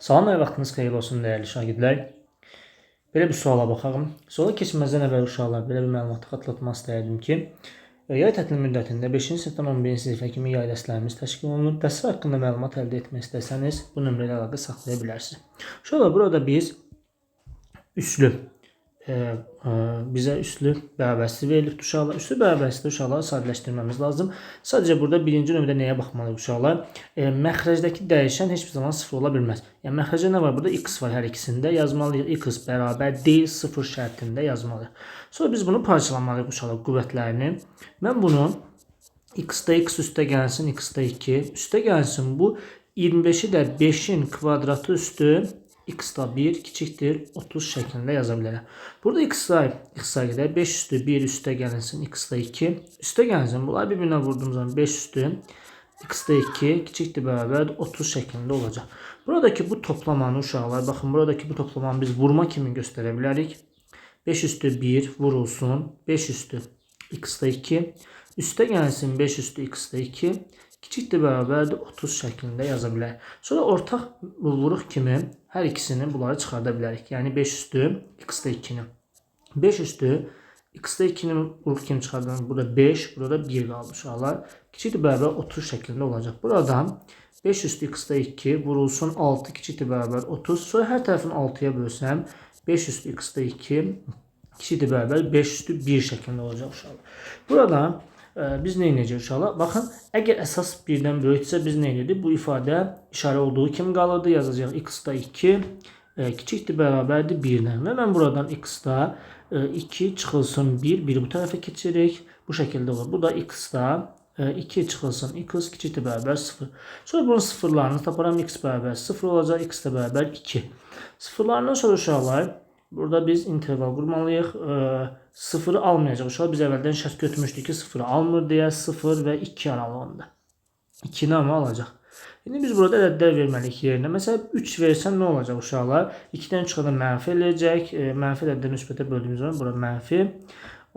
Salam, hər vaxtınız xeyirli olsun dəyərli şagirdlər. Belə bir suala baxalım. Suala keçməzdən əvvəl uşaqlar belə bir məlumatı xatırlatmaq istərdim ki, yay tətili müddətində 5-ci sinifdən 11-ci sinifə kimi yay dərslərimiz təşkil olunur. Dərslər haqqında məlumat əldə etmək istəsəniz, bu nömrə ilə əlaqə saxlaya bilərsiniz. Uşaqlar, burada biz üslü bizə üslü bərabərsizlik verilib uşaqlar. Üslü bərabərsizliyi uşaqlar sadələşdirməmiz lazım. Sadəcə burada birinci növbədə nəyə baxmalıyıq uşaqlar? Məxrəcdəki dəyişən heç bir zaman sıfır ola bilməz. Yəni məxrəcdə nə var? Burada x var hər ikisində. Yazmalıyıq x bərabər deyil 0 şərtində yazmalıyıq. Sonra biz bunu parçalamalıyıq uşaqlar qüvvətlərini. Mən bunu x-da x üstə gəlsin, x-da 2 üstə gəlsin. Bu 25-i də 5-in kvadratı üstü x-da 1 kiçikdir 30 şəklində yaza bilərəm. Burada x-a x-a gedər. 5 üstü 1 üstə gəlinsin x-da 2 üstə gəlinsin. Bunlar bir-birinə vurduğum zaman 5 üstü x-da 2 kiçikdir bərabərdir 30 şəklində olacaq. Buradakı bu toplamanı uşaqlar, baxın buradakı bu toplamanı biz vurma kimi göstərə bilərik. 5 üstü 1 vurulsun 5 üstü x-da 2 üstə gəlsin 5 üstü x-da 2 kiçikdir bərabərdir 30 şəklində yaza bilərik. Sonra ortaq vuruq kimi hər ikisini bunları çıxarda bilərik. Yəni 5 üstü x-da 2-ni. 5 üstü x-da 2-ni vuruq kimi çıxardan burada 5, burada 1 qaldı uşaqlar. Kiçikdir bərabər 30 şəklində olacaq. Buradan 5 üstü x-da 2 vurulsun 6 kiçikdir bərabər 30. Sonra hər tərəfini 6-ya bölsəm 5 üstü x-da 2 kiçikdir bərabər 5 üstü 1 şəklində olacaq uşaqlar. Buradan biz nə edəcəyik uşaqlar? Baxın, əgər əsas birdən böyüksə biz nə edirdik? Bu ifadə işarə olduğu kimi qalırdı. Yazacağıq x-da 2 kiçikdir bərabərdir 1-dən. Və mən buradan x-da 2 çıxılsın 1, 1 bu tərəfə keçirik. Bu şəkildə olur. Bu da x-da 2 çıxılsın x kiçikdir bərabər 0. Sonra bunun sıfırlarını taparam. X bərabər 0 olacaq, x də bərabər 2. Sıfırlarından sonra uşaqlar, burada biz interval qurmalıyıq. Sıfırı almayacaq uşaqlar. Biz əvvəldən şərt götürmüşdük ki, sıfırı almır deyə 0 və 2 aralığında. 2-ni amma alacaq. İndi biz burada ədədlər verməliyik yerinə. Məsələn, 3 versəm nə olacaq uşaqlar? 2-dən 3 qədər mənfi eləyəcək. Mənfi ədəddə müsbətə böldüyümüz zaman bura mənfi.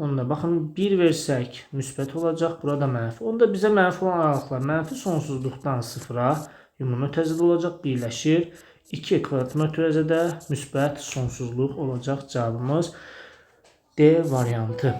Onda baxın 1 versək müsbət olacaq, burada mənfi. Onda bizə mənfi olan aralıqlar mənfi sonsuzluqdan 0-a ümumi mötərizədə olacaq, birləşir. 2 kvadrat mötərizədə müsbət sonsuzluq olacaq cavabımız D variantı.